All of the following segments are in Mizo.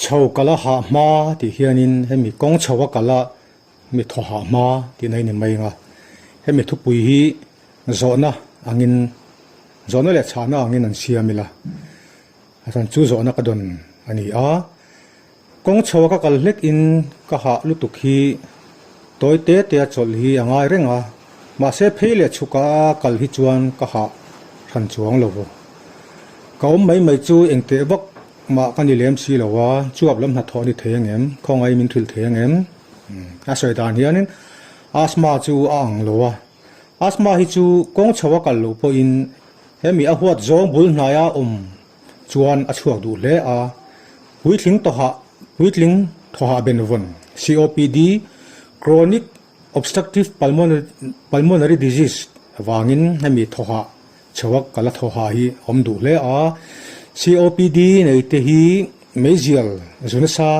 Chho kala hah hma tih hianin hemi kawng chho a kala mi thaw hah hma tihna hi ni mai ang a. Hemi thupui hi zawhna angin zawhna leh chhahna angin an siam ila a chuan chu zawhna ka dawn a ni a. Kawng chho a ka kal hlek in ka hah lutuk hi tawi te te a chawlh hi a ngai reng a, mahse phei leh chhuk a kal hi chuan ka hah hran chuang lo. Ka awm mai mai chu engteh vak mah ka ni lem si lo a, chuap lam hnathawh a ni thei angem, khawngaih min hrilh thei angem? A sawi dan hianin asthma chu a ang lo a, asthma hi chu kawng chho a kal loh pawhin hemi a huat zawng bul hnaia awm chuan a chhuak duh hle a, puitling tawhah puitling thawhah benvawn, COPD, Chronic Obstructive Pulmonary Disease, vangin hemi thawhah chhoa kala thawhah hi awm duh hle a, COPD nei te hi meizial zu nasa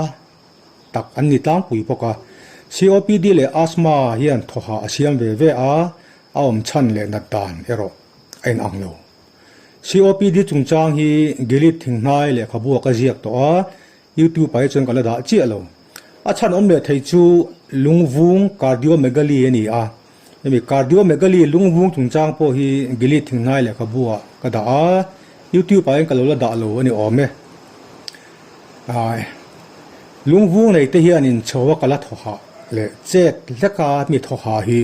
tak an ni tlangpui bawk a, COPD leh Asthma hian thawhah a siam ve ve a, a awm chhan leh nat dan erawh a inang lo. COPD chungchang hi Gilead thinghnai lehkhabu ah ka ziak tawh a, YouTube ah hi chuan ka la dah chiah lo. A chhan awm leh thei chu lungvung cardiomegaly a ni a, hemi cardiomegaly lungvung chungchang pawh hi Gilead thinghnai lehkhabu ah ka dah a, YouTube ah hian ka lo la dah lo a ni awm e. Lungvung nei te hianin chho a ka la thaw hah leh chet hleka mi thaw hah hi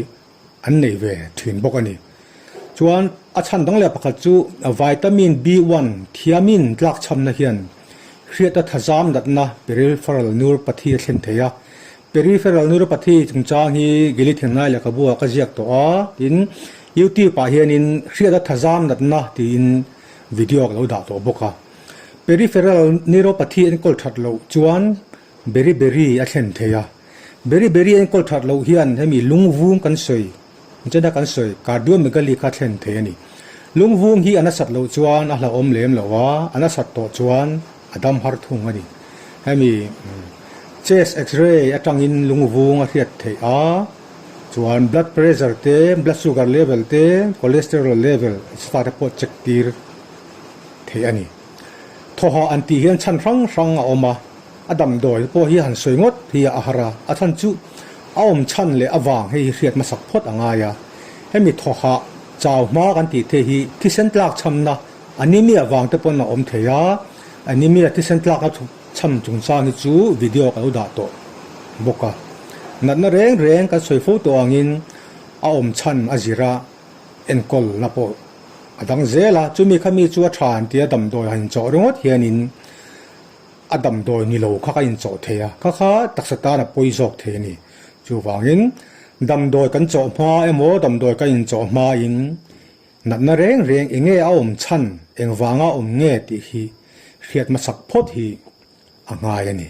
an nei ve thin bawk a ni. Chuan a chhan dang leh pakhat chu vitamin B1 thiamin tlakchhamna hian hriat a thazam natna peripheral neuropathy a thlen thei a. Peripheral neuropathy chungchang hi Gili Thingnai lehkhabu ah ka ziak tawh a, tin YouTube ah hianin hriat a thazam natna tiin video ka lo dah tawh bawk a. Peripheral neuropathy enkawl that loh chuan beriberi a thlen thei a. Beri beri enkawl that loh hian hemi lungvung kan sawi, chena kan sawi cardiomegaly kha thlen thei a ni. Lungvung hi a nasat loh chuan a hlauhawm lem lo a, a nasat tawh chuan a dam har thung a ni. Hemi chest x-ray atangin lungvung a hriat theih a, chuan blood pressure te, blood sugar level te, cholesterol level etc te pawh check tir theih a ni. Thawhah an tih hian chhan hrang hrang a awm a. A damdawi pawh hi han sawi ngawt hi a har a, a chhan chu a awm chhan leh avang hei hi hriat hmasak phawt a ngai a. Hemi thawhah chau hma kan tih theih hi thisen tlak chhamna anemia vang te pawn a awm thei a, anemia thisen tlak a chham chungchang hi chu video ka lo dah tawh bawk a. Natna reng reng kan sawi fo tawh angin a awm chhan a zir a, enkawl na pawh a dang zel a, chumi kha mi chu a tha an tia damdawi han inchawh ringawt hianin A damdawi ni lo kha ka inchawh thei a, kha kha taksa tan a pawi zawk thei a ni. Chuvangin, damdawi kan chawh hma emaw damdawi ka inchawh hmain natna reng reng eng nge a awm chhan, engvanga awm nge tih hi hriat hmasak phawt hi a ngai a ni.